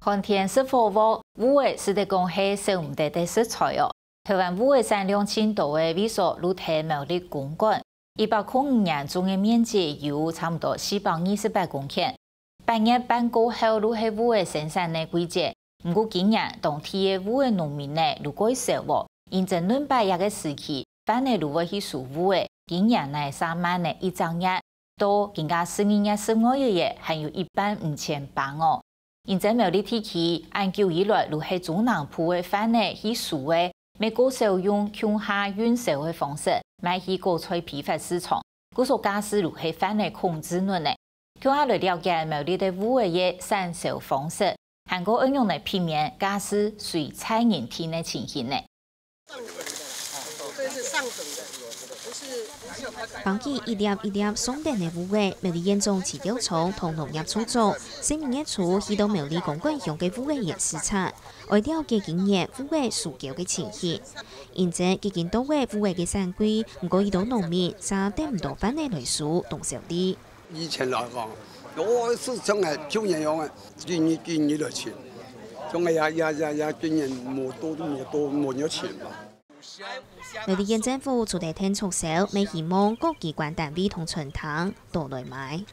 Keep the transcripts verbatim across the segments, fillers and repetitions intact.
寒天食火鍋，芋仔使得講係少毋得个食材哦。臺灣芋仔產量盡多个位所就在苗栗公館，一百空五年種个面積有差毋多四百二十八公頃。八月半過後就係芋仔生產个季節，毋過今年當地个芋仔農民呢就較少哦，因爭輪擺這个時期，番仔就會去收芋仔，今年呢煞慢了一隻月，到今个十二月十五日也還有一半毋曾崩哦。 因爭苗栗地區恁久以來就係中南部个番仔去收个，乜較少用共下運銷个方式賣去果菜批發市場，故所價數就係番仔控制率呢。共下來了解苗栗个芋仔个產銷方式，還過仰般來避免價數隨在人定个情形呢？ 這是上等的，不是，不是有開始。捧起一粒一粒上等个芋仔，苗栗縣長徐耀昌同農業處長，十二月初去到苗栗公館鄉个芋仔園視察，愛了解今年芋仔收繳个情形。因爭既經到位芋仔个產季，毋過已多農民嗄得毋到番仔來收當銷利。 以前來講，哦，係像个舊年樣个，今年今年來尋，像个也也也也今年無多無多無有尋嘛。苗栗縣政府除了𢯭促銷，乜希望各機關單位同餐廳都來買。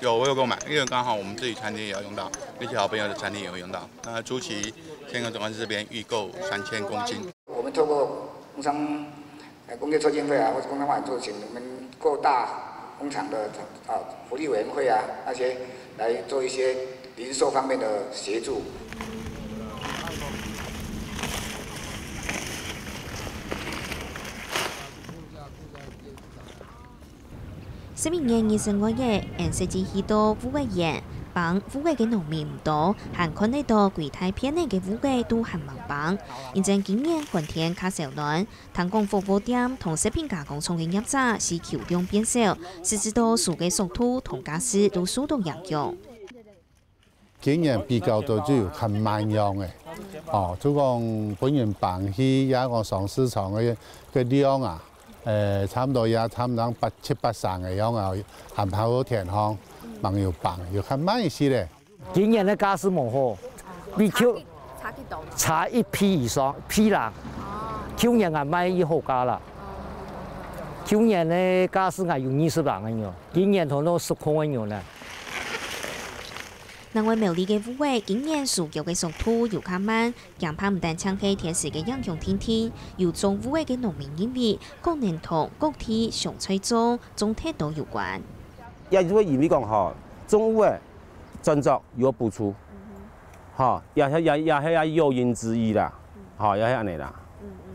有，我有購買，因為剛好我們自己餐廳也要用到，一些好朋友的餐廳也會用到。那初期先跟總幹事這邊預購三千公斤。 我們透過工商，呃，工業促進會啊，或者工商發展處，請我們各大工廠的，啊，福利委員會啊，那些來做一些零售方面的協助。 十二月二十五日，𠊎實際去到芋仔園，捧芋仔个農民毋多，還看得到歸大片仔个芋仔都還吂捧。因爭今年寒天較燒暖，聽講火鍋店同食品加工廠个業者需求量變少，實際到收个速度同價數都受到影響。 今年比較到就有較慢樣个，哦，就講分人捧去，也講上市場个个量啊，誒，差毋多也差毋多八七八成个樣啊，還跑到田項，吂有捧，有較慢一息咧。今年个價數無好，比舊差幾多？差一倍以上，倍啦。舊年𠊎賣一好價啦，舊年个價數𠊎有二十零个樣，今年頭到十空个樣呢。 另外苗栗个芋仔今年收繳个速度有較慢，驚怕毋單淨係天時个影響定定，有種芋仔个農民認為，可能同各地上菜種種忒多有關。也就會因為講吼，種芋仔轉作有補助，吼，也係也也係也誘因之一啦，吼，也係恁樣啦，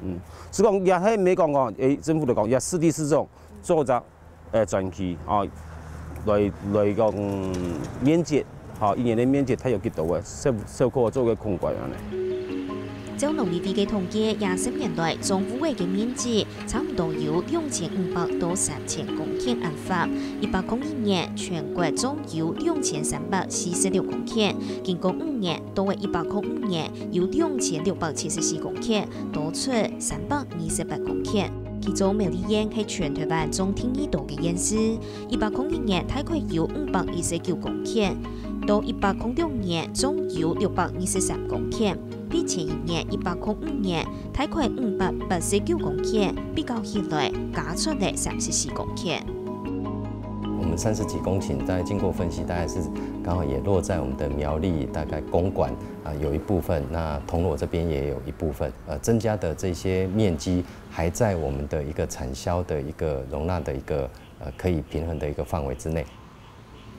嗯，所以講也係毋係講講，誒，政府來講也適地適種，做隻 呃，轉去，哦，來來講，嗯，面積，吼，一年个面積大約幾多个，小小可做个控管恁樣。照農委會个統計，這十年來，種芋仔个面積差毋多有兩千五百到三千公頃恁闊。一百空一年，全國總有兩千三百四十六公頃，經過五年，到位一百空五年有兩千六百七十四公頃，多出三百二十八公頃。 其中苗栗縣係全臺灣種地二多个縣市，一百空一年大概有五百一十九公頃，到一百空六年總有六百二十三公頃，比前一年一百空五年大概五百八十九公頃，比較起來加出來三十四公頃。我們三十幾公頃，大概經過分析，大概是剛好也落在我們的苗栗大概公館啊，有一部分，那銅鑼這邊也有一部分，呃，增加的這些面積 還在我們的一個產銷的一個容納的一個，呃，可以平衡的一個範圍之內。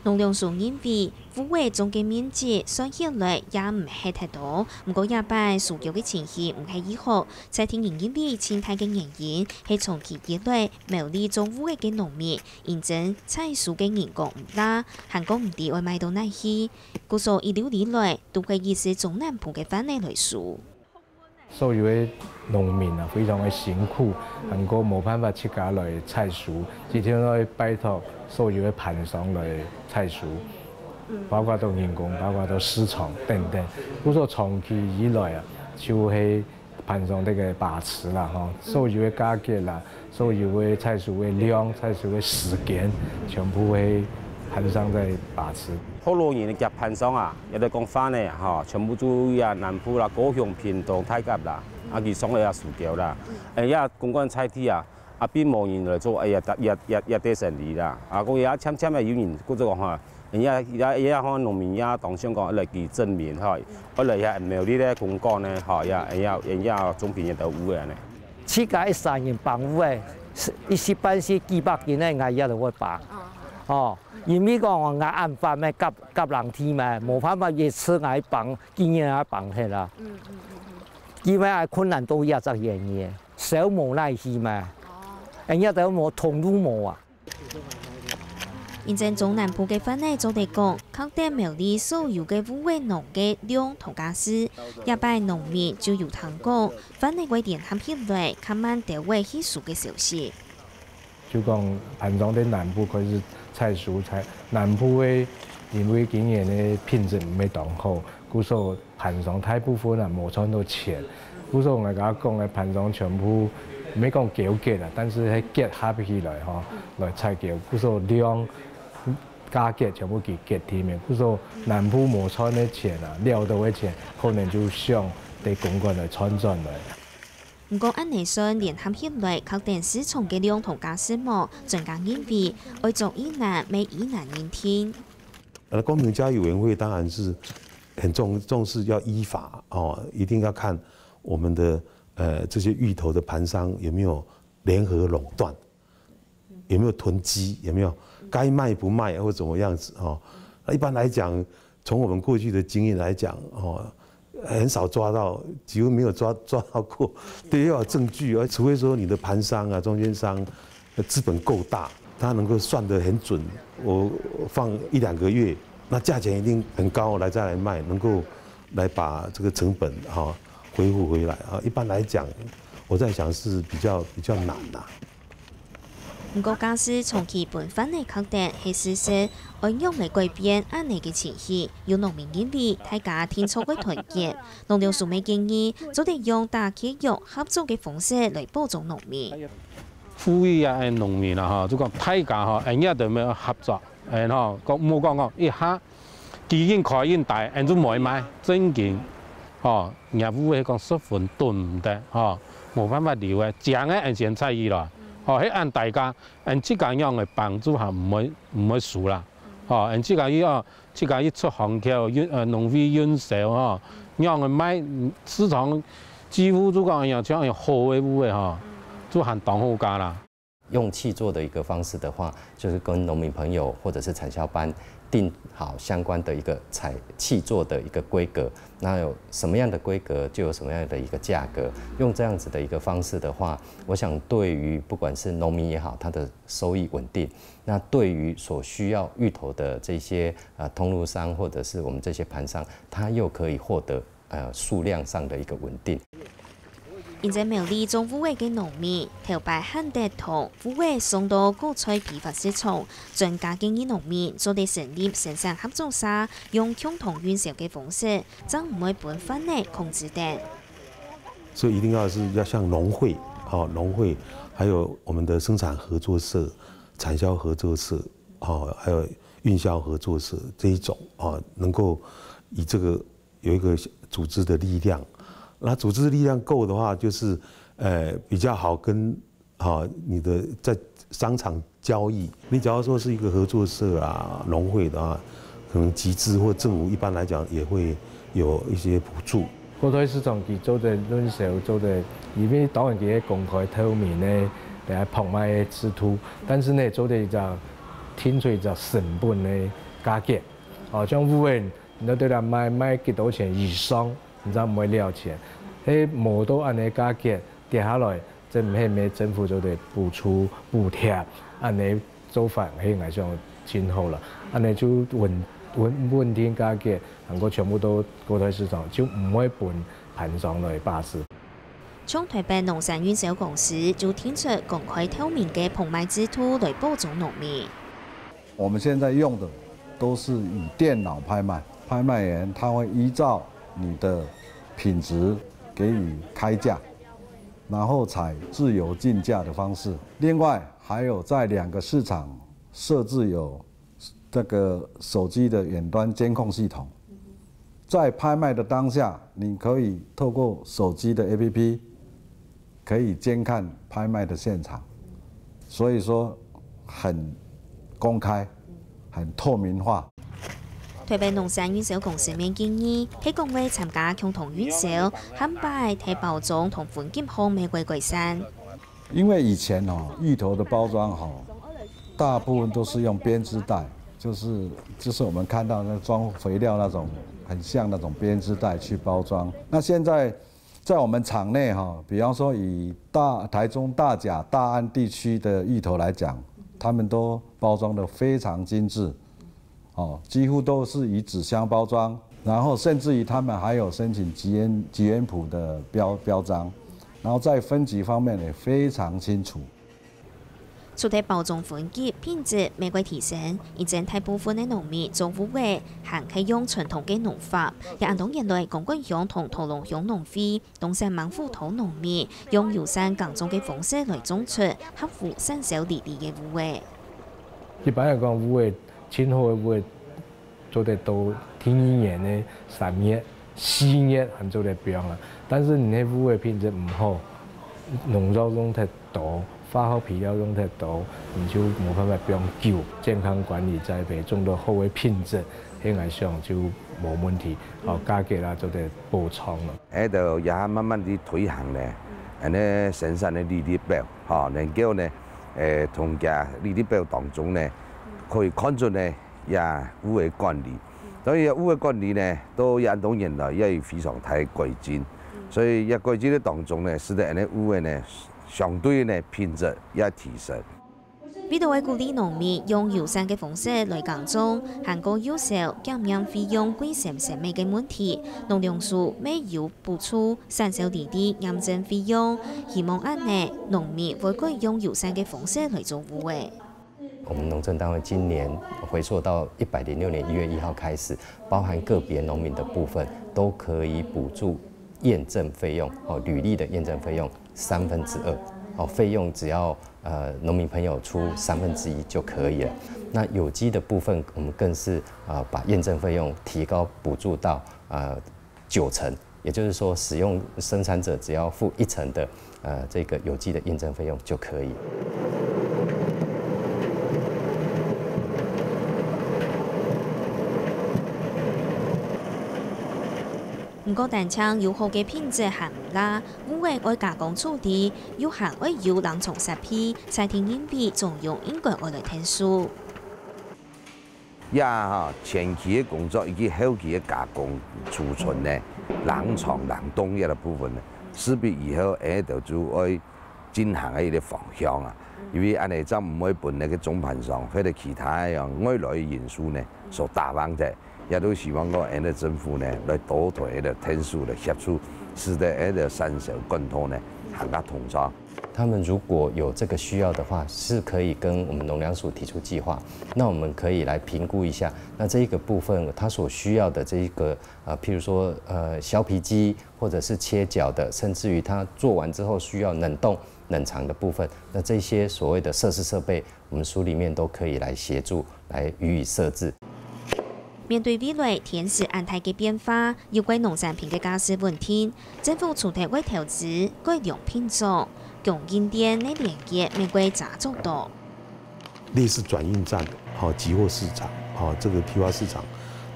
農糧署認為，芋仔種个面積算起來也毋係忒多，毋過這擺收繳个情形毋係異好，在地人認為盡大个原因係長期以來苗栗種芋仔个農民，因爭採收个人工毋罅，還過毋知愛賣到哪去，故所一路以來都係一直中南部个販仔來收。 所有个農民啊，非常个辛苦，還過無辦法自家來採收，一定愛拜託所有个盤商來採收，包括到人工，包括到市場等等。故所長期以來啊，就係盤商這个把持啦，吼，所有个價格啦，所有个採收个量、採收个時間，全部係盤商在把持。學老人个盤商啊，也來講話呢，吼，全部注意啊，南部啦、高雄、屏東、大甲啦，啊，佢上來啊，樹橋啦，哎呀，公館菜地啊，啊，並無人來做，哎呀，也也也也得生理啦，啊，講也漸漸个有人，故所講吼，人家也也吼農民也當想講來去正面吼，後來也苗栗个公館呢，吼，也也也也種田也都有个呢。自家一三人放牛个，一時半時幾百斤个，𠊎也都會放。哦，因為講𠊎恁煩个，甲甲人地嘛，無辦法，一次𠊎放，幾年也放忒啦。嗯嗯嗯嗯。因為困難都也隻原因，少無耐去嘛，哦，人家都無通路無啊。 因為中南部个販仔做得講，確定苗栗所有个牛仔農个量同價數，這擺農民就有聽講，販仔會聯合起來，較慢兜仔去收个消息。就講盤商在南部開始採收，採南部个，因為今年个品質毋係當好，故所 盤商大部分啊無賺到錢。故所𠊎頭先講个盤商全部，毋係講糾結啊，但是係結合起來吼，來採購。故所量、價格全部佢決定个。故所南部無賺个錢啊，了到个錢，可能就想對公館來賺轉來。毋過恁仔算聯合起來，確定市場个量同價數無，專家認為，愛做異難，乜異難認定。 呃，公平交易委員會當然是很重重視要依法哦，一定要看我们的呃这些芋头的盘商有没有联合垄断，有没有囤积，有没有该卖不卖或怎么样子哦。那一般来讲，从我们过去的经验来讲哦，很少抓到，几乎没有抓抓到过，对，要有证据，而除非说你的盘商啊、中间商，呃资本够大，他能够算得很准。我放一两个月，那价钱一定很高，来再来卖，能够来把这个成本哈、恢复回来啊。一般来讲，我在想是比较比较难呐、 毋過假使長期分販仔確定係事實，愛仰般改變恁仔个情形？有農民認為，大家定著愛團結。農糧署乜建議，做得用打契約合作个方式來保障農民。呼籲啊，農民啊，吼，就講大家吼，恁樣都愛合作，然後講莫講講一下，基因可以大，恁就莫賣，正經，吼。 業務係講十分蹲毋得，吼，無辦法留个，靚个恁先採起來，吼，係恁大家，恁自家樣个幫助下毋會毋會輸啦，吼，恁自家去哦，自家去出行口，運呃農會運銷吼，樣个賣市場幾乎就講樣像樣好个物个吼，就還當好價啦。 用契作的一个方式的话，就是跟农民朋友或者是产销班定好相关的一个采契作的一个规格，那有什么样的规格，就有什么样的一个价格。用这样子的一个方式的话，我想对于不管是农民也好，他的收益稳定，那对于所需要芋头的这些呃通路商或者是我们这些盘商，他又可以获得呃数量上的一个稳定。 因為苗栗種芋仔个農民，頭擺罕得同芋仔送到果菜批發市場，專家建議農民做得成立生產合作社，用共同運銷个方式，正毋會分販仔控制等。所以一定要是要像農會，哦，農会，还有我们的生产合作社、产销合作社，哦，还有运销合作社这一种，哦，能够以这个有一个组织的力量。那组织力量够的话，就是呃比较好跟哈、你的在商场交易。你假如说是一个合作社啊、农会的话，可能集资或政府一般来讲也会有一些补助。果菜市场佢做得运销，做得，因为当然佢个公开透明个，来拍卖个制度，但是呢，做得一只定出一只成本个价格。哦，像芋仔，你到底卖卖几多钱以上，你才毋会了钱。迄无到安尼价格跌下来，这毋系咩政府做得补助补贴，安尼做法係我想真好了。安尼就稳稳稳定价格，能够全部都果菜市场，就毋会分盘商来霸市。 像台北农產運銷公司就定出公開透明个拍賣制度來保障農民。我们现在用的都是以电脑拍卖，拍卖员他会依照你的品质给予开价，然后采自由竞价的方式。另外还有在两个市场设置有这个手机的远端监控系统，在拍卖的当下，你可以透过手机的A P P，可以监看拍卖的现场，所以说很公开，很透明化。台北農產運銷公司面建議，係講會參加共同運銷，下擺在包裝同分級方面會改善。因为以前哦，芋头的包装哦，大部分都是用编织袋，就是就是我们看到那装肥料那种，很像那种编织袋去包装。那现在在我们厂内哈，比方说以大台中大甲大安地区的芋头来讲，他们都包装得非常精致。 哦，几乎都是以纸箱包装，然后甚至于他们还有申请吉恩吉恩普的标标章，然后在分级方面也非常清楚。除了包装分级、品质每个提升，現在大部分个農民做芋仔，還係用傳統个農法，也恁多年來，公館鄉同頭路鄉農會 東山猛虎頭農民用友善耕種个方式來種出合乎產銷比例个芋仔。一般來講，芋仔，盡好个芋仔，做得到第二年个三月、四月還做得放啊。但是你个芋仔品質毋好，農藥用忒多，化學肥料用忒多，你就無辦法放久。健康管理栽培，種到好个品質，應該上就無問題。哦，價格啦，做得保障了。 這兜也慢慢地推行呢，恁呢生產个利率表，吼，能夠呢，誒，從這利率表當中呢，可以看出呢，也芋个管理。所以芋个管理呢，到這恁多年來也有非常大个改進。所以這改進个當中呢，使得恁呢芋个呢，相對呢品質也提升。 為著愛鼓勵農民用友善个方式來耕種，還過有效減免費用貴成成本个問題，農糧署乜有補助產銷比例驗證費用，希望恁呢農民會改用友善个方式來做芋仔。我們農政單位今年回溯到一百零六年一月一號開始，包含個別農民的部分，都可以補助驗證費用，哦，履歷的驗證費用三分之二，哦，費用只要呃農民朋友出三分之一就可以了。那有機的部分，我們更是呃把驗證費用提高補助到呃九成，也就是說，使用生產者只要付一成的呃这个有机的驗证费用就可以。毋過單淨有好个品質還毋罅，芋仔愛加工處理，又還愛有冷藏設備，在地人為中央應該愛來𢯭手。 這吼前期个工作以及後期个加工、儲存呢，冷藏、冷凍這个部分呢，勢必以後𠊎兜就愛進行个一个方向啊。因為恁呢正毋會分該个中盤商或者其他个外來个因素呢所打橫忒。也都希望講𠊎兜政府呢來多同𠊎兜𢯭手來協助，使得𠊎兜產銷管道呢行較通暢。 他們如果有這個需要的話，是可以跟我們農糧署提出計劃，那我們可以來評估一下，那這一個部分它所需要的這一個呃，譬如說呃削皮機，或者是切角的，甚至於它做完之後需要冷凍、冷藏的部分，那這些所謂的設施設備，我們署裡面都可以來協助，來予以設置。 面對未來天時恁大个變化，有關農產品个價值穩定，政府除忒會投資改良品種，供應鏈个連結乜會加做到。類似轉運站、哈集貨市場、哈這個批發市場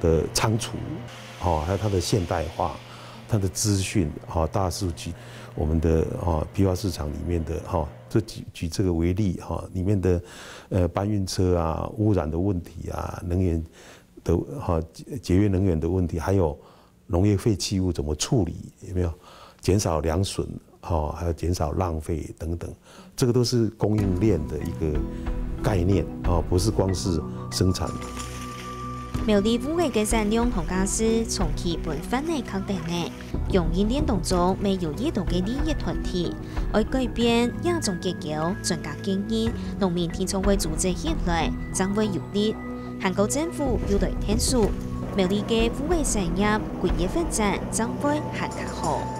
的倉儲、哈還有它的現代化、它的資訊、哈大數據，我們的哈批發市場裡面的哈這舉舉這個為例哈，裡面的呃搬運車啊、污染的問題啊、能源 的哈節節約能源的問題，還有農業廢棄物怎麼處理，有沒有減少糧損哈，還有減少浪費等等，這個都是供應鏈的一個概念啊，不是光是生產。苗栗芋仔个產量同價值長期分發个較等呢，供應鏈當中乜有一多个利益團體，愛改變這種結構，專家建議農民提早會組織起來，正會有利。 還過政府又來𢯭手，苗栗个芋仔產業幾月份展正會還較好。